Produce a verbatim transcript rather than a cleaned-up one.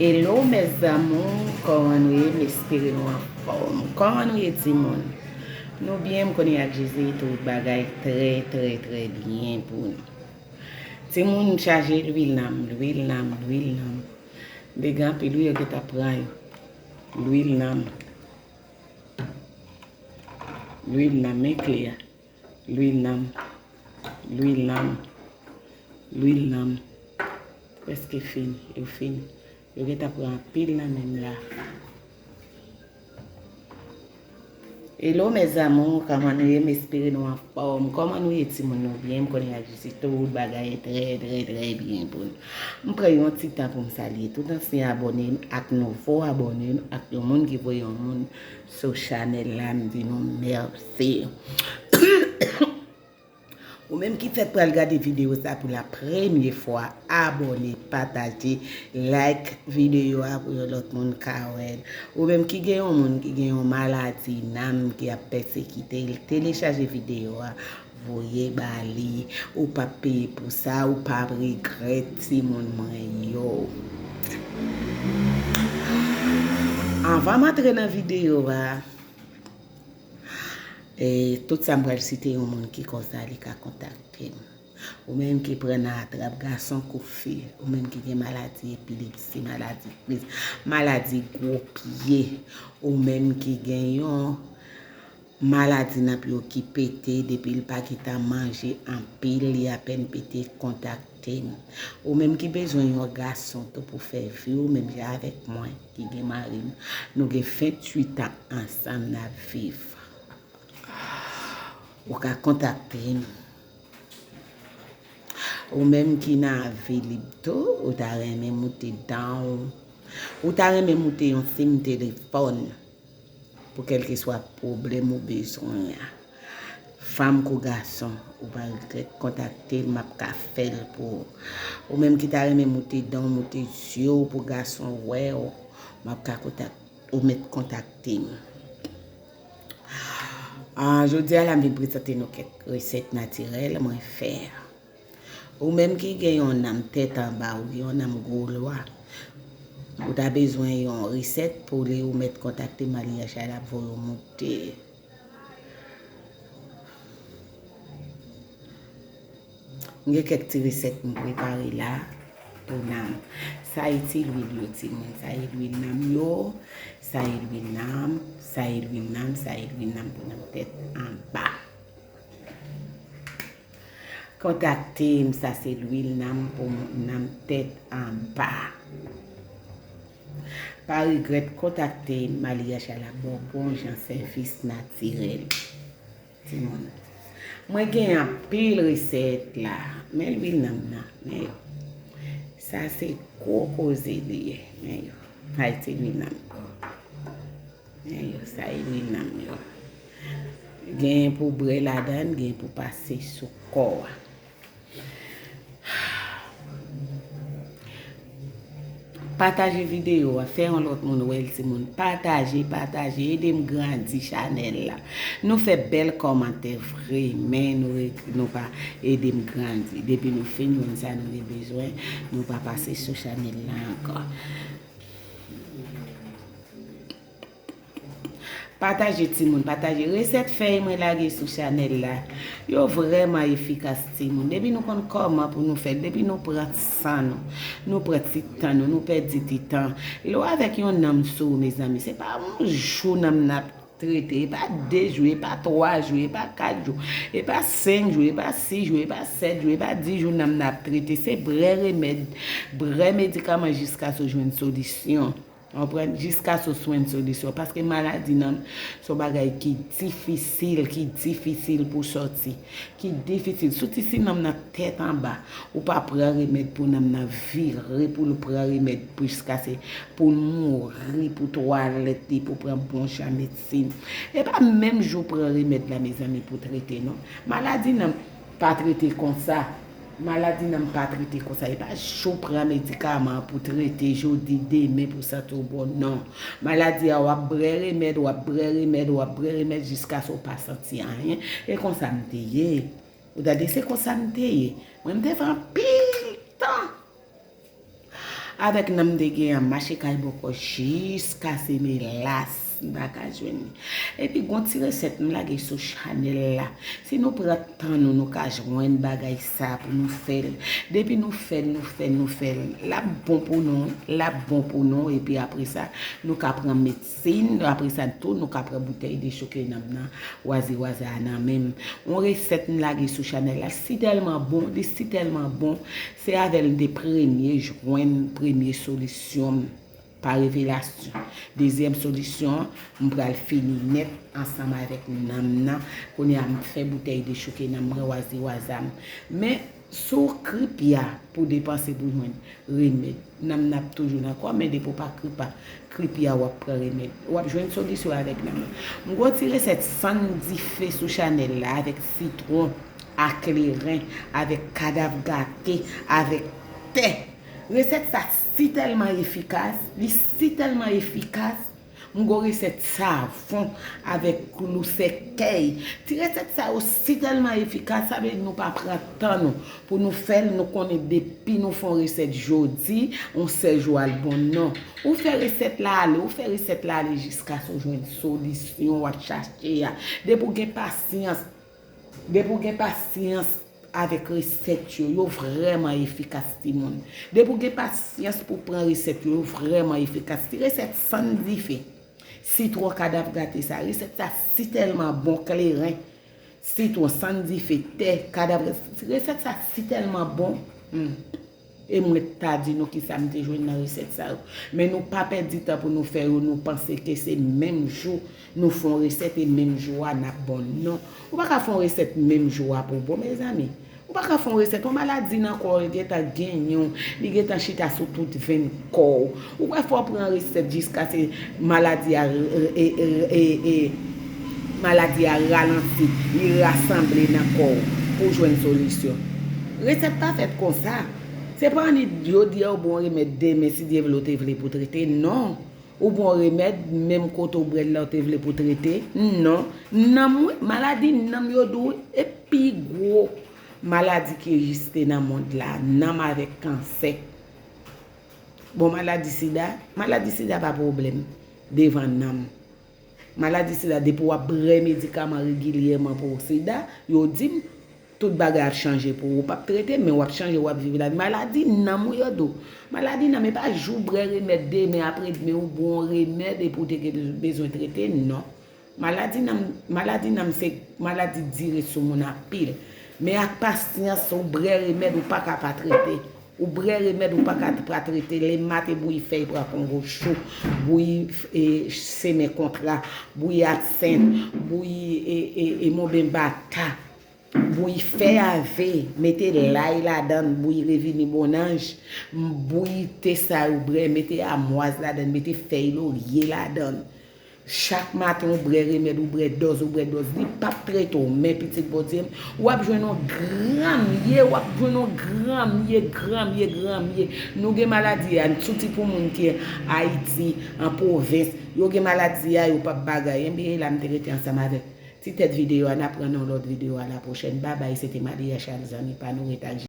Hello mes amours, kòman nou ye? M espere nou anfòm. Kòman nou ye timoun? Nou byen, m konnen ak Jezi tout bagay trè, trè, trè byen pou nou. Timoun, m chaje lwil nan m, lwil nan m, lwil nan m. M te gen anpil wi, yo gentan pran yo. Lwil nan m. Lwil nan m, men kle a. Lwil nan m. Lwil nan m. Lwil nan m. Prèske fin. Yo fin. Yo gentan pran anpil nan men m la. Hello mes amours, kòman nou ye? M espere nou anfòm. Kòman nou ye timoun, nou byen? M konnen ak Jezi tout bagay trè, trè, trè byen pou nou. M pran yon ti tan pou m salye tout ansyen abòne m ak nouvo abòne m ak yon moun ki voye yon moun sou chanèl la, m di nou mèsi. Ou menm ki fèk pral gade videyo sa pou la premye fwa, abòne, pataje, like videyo a pou yon lòt moun ka wè l. Ou menm ki gen yon moun ki gen yon maladi nanm ki ap pèsekite l, telechaje videyo a, voye ba li. Ou p ap peye pou sa, ou p ap regrèt, timoun mwen yo. Anvan m antre nan videyo a, E, tout sa m pral site, yon moun ki konsa, li ka kontakte m. Ou menm ki pran nan atrap gason kou fi, ou menm ki gen maladi epilepsi, maladi kriz, maladi gwo pye, ou menm ki gen yon maladi nan pye w ki pete, depi l pa gentan manje anpil, li apèn pete, kontakte m. Ou menm ki bezwen yon gason tou pou fè vi w, menm jan avèk mwen ki gen mari m, nou gen venntuit an ansanm n ap viv. Ou ka kontakte m. Ou menm ki nan vilib tou, ou ta renmen moute dan w, ou ta renmen moute yon sim telefòn pou kèlkeswa pwoblèm ou bezwen an. Fanm kou gason, ou pa regrèt kontakte m, m ap ka fè l pou ou. Ou menm ki ta renmen moute dan w, moute zye w pou gason wè w, m ap ka kontak-, ou mèt kontakte m. Ah, jodi a la, m vin prezante nou kèk resèt natirèl mwen fè. Ou menm ki gen yon nanm tèt anba, ou gen yon nanm gwo lwa, ou ta bezwen yon resèt pou li, ou mèt kontakte m, Malia Chay la ap voye w moute. M gen kèk ti resèt m prepare la pou nanm. Sa e ti lwil yo, timoun. Sa e lwil nanm yo. Sa e lwil nanm. Sa e lwil nanm. Sa e lwil nanm pou nanm tèt anba. Kontakte m, sa se lwil nanm pou nanm tèt anba. Pa regrèt kontakte m, Malia Chay la ba w bon jan sèvis natirèl. Timoun. Mwen gen anpil resèt la. Men lwil nanm nan. Men yo. Sa se gwo koze li ye. Men yo. Sa e ti lwil nanm yo. Men yo. Sa e lwil nanm yo. Gen pou bwè ladan l, gen pou pase sou kò a. Pataje videyo a, fè yon lòt moun wè l, timoun. Pataje, pataje, ede m grandi chanèl la. Nou fè bèl kòmantè vre, men nou re-, nou pa ede m grandi. Depi nou fin jwenn sa nou gen bezwen, nou pa pase sou chanèl la ankò. Pataje timoun, pataje resèt fèy mwen lage sou chanèl la. Yo vrèman efikas timoun. Depi nou konn kòman pou nou fè l, depi nou pran san nou, nou pran ti tan nou, nou pèdi ti tan. Lè w avèk yon nanm sou ou, mezanmi, se pa yon jou nanm nan ap trete, e pa de jou, e pa twa jou, e pa kat jou, e pa senk jou, e pa sis jou, e pa sèt jou, e pa dis jou nanm nan ap trete. Se brè remèd, brè medikaman jiskaske w jwenn solisyon. Konprann? Jiskaske w jwenn solisyon. Paske maladi nanm se yon bagay ki difisil, ki difisil pou sòti. Ki difisil. Soti si nanm nan tèt anba, ou pa pran remèd pou nanm nan vire, pou l pran remèd pou jiskaske pou l mouri, pou twalèt li, pou pran bon jan medsin. E pa menm jou pran remèd la, mezanmi, pou trete, non. Maladi nanm pa trete konsa. Maladi nanm pa trete konsa. E pa jou pran medikaman pou trete jodi, demen pou santi w bon, non. Maladi a, w ap bwè remèd, w ap bwè remèd, w ap bwè remèd jiskaske w pa santi anyen. E konsa m te ye. Ou tande, se konsa m te ye. Mwen, m te fè anpil tan. Avèk nan m te gen an, mache kay bòkò jiska se melas m pa ka jwenn li. Epi gon ti resèt m lage sou chanèl la. Si nou pran tan nou, nou ka jwenn bagay sa pou nou fè l. Depi nou fè l, nou fè l, nou fè l, l ap bon pou nou, l ap bon pou nou. Epi apre sa, nou ka pran medsin. Apre sa tou, nou ka pran boutèy dechoke nanm nan, waze waze a nan men m. Yon resèt m lage sou chanèl la, si tèlman bon, li si tèlman bon, se avè l m te premye jwenn premye solisyon m pa revelasyon. Dezyèm solisyon, m pral fini nèt ansanm avèk nanm nan. Kounye a m fè boutèy dechoke nanm mwen, waze waza m. Men, si w kripi a pou depanse pou jwenn remèd, nanm nan ap toujou nan kò w, men depi w pa kripa, kripi a w ap pran remèd. W ap jwenn solisyon avèk nanm nan. M gon ti resèt sann dife sou chanèl la avèk sitwon, a kleren, avèk kadav gate, avèk tè. Resèt sa si tèlman efikas, li si tèlman efikas, m gon resèt savon avèk klou sèkèy. Ti resèt sa yo si tèlman efikas, sa vle di nou pa pran tan nou pou nou fè l, nou konnen depi nou fè yon resèt jodi, yon sèl jou al bon non. Ou fè resèt la ale, ou fè resèt la ale jiskaske w jwenn solisyon w ap chache a. Depi w gen pasyans, depi w gen pasyans avèk resèt yo, yo vrèman efikas timoun. Depi w gen pasyans pou w pran resèt yo, yo vrèman efikas. Ti resèt sann dife, sitwon kadav gate sa, resèt sa si tèlman bon, kleren, sitwon, sann dife, tè, kadav, resèt sa si tèlman bon. Hmm. E mwen ta di nou kisa m te jwenn nan resèt sa yo. Men nou pa pèdi tan pou nou fè yo, nou panse ke se menm jou nou fè yon resèt e menm jou a n ap bon. Non. Ou pa ka fè yon resèt menm jou a pou w bon, mezanmi. Ou pa ka fè yon resèt, yon maladi nan kò w gentan genyen w, li gentan chita sou tout venn kò w. Ou kwè fò w pran resèt jiskaske maladi a, e, e, e, e, maladi a ralanti, li rasanble nan kò w pou w jwenn solisyon. Resèt pa fèt konsa. Se pa annik jodi a ou bon remèd, demen, si Dye vle, w te vle pou trete. Non. Ou bon remèd, menm kote w bwè l la, w te vle pou trete. Non. Nanm, wi, maladi nanm yo di w, e pi gwo maladi ki egziste nan mond la, nanm avèk kansè. Bon, maladi sida, maladi sida pa pwoblèm devan nanm. Maladi sida, depi w ap bwè medikaman regilyèman pou sida, yo di m, tout bagay ap chanje pou ou. Ou p ap trete, men w ap chanje, w ap viv lavi. Maladi nanm ou yo di w. Maladi nanm, e pa jou w bwè remèd demen, apre demen ou bwè yon remèd epi w te gen bezwen trete, non. Maladi nanm, maladi nanm se maladi dire sou moun anpil. Men ak pasyans, ou bwè remèd, ou pa ka pa trete. Ou bwè remèd, ou pa ka pa trete. Lè maten, bouyi fèy pwa kongo cho, bouyi, e, semen kontra, bouyi absent, bouyi, e, e, e, monben bata, bouyi fèy ave, mete lay ladan l, bouyi revini bonanj, bouyi te sa yo bwè, mete amwaz ladan l, mete fèy lorye ladan l. Chak maten ou bwè remèd, ou bwè dòz, ou bwè dòz. Li p ap trete w, men pitit Bondye m, w ap jwenn yon granmye, w ap jwenn yon granmye, granmye, granmye. Nou gen maladi a, soti pou moun ki Ayiti, an pwovens, yo gen maladi a, yo p ap bagay. Enben, e la m te rete ansanm avèk ti tèt videyo a, n ap rann yon lòt videyo a la pwochèn. Babay, se te Maria Charles, zanmi pa nou, ret ak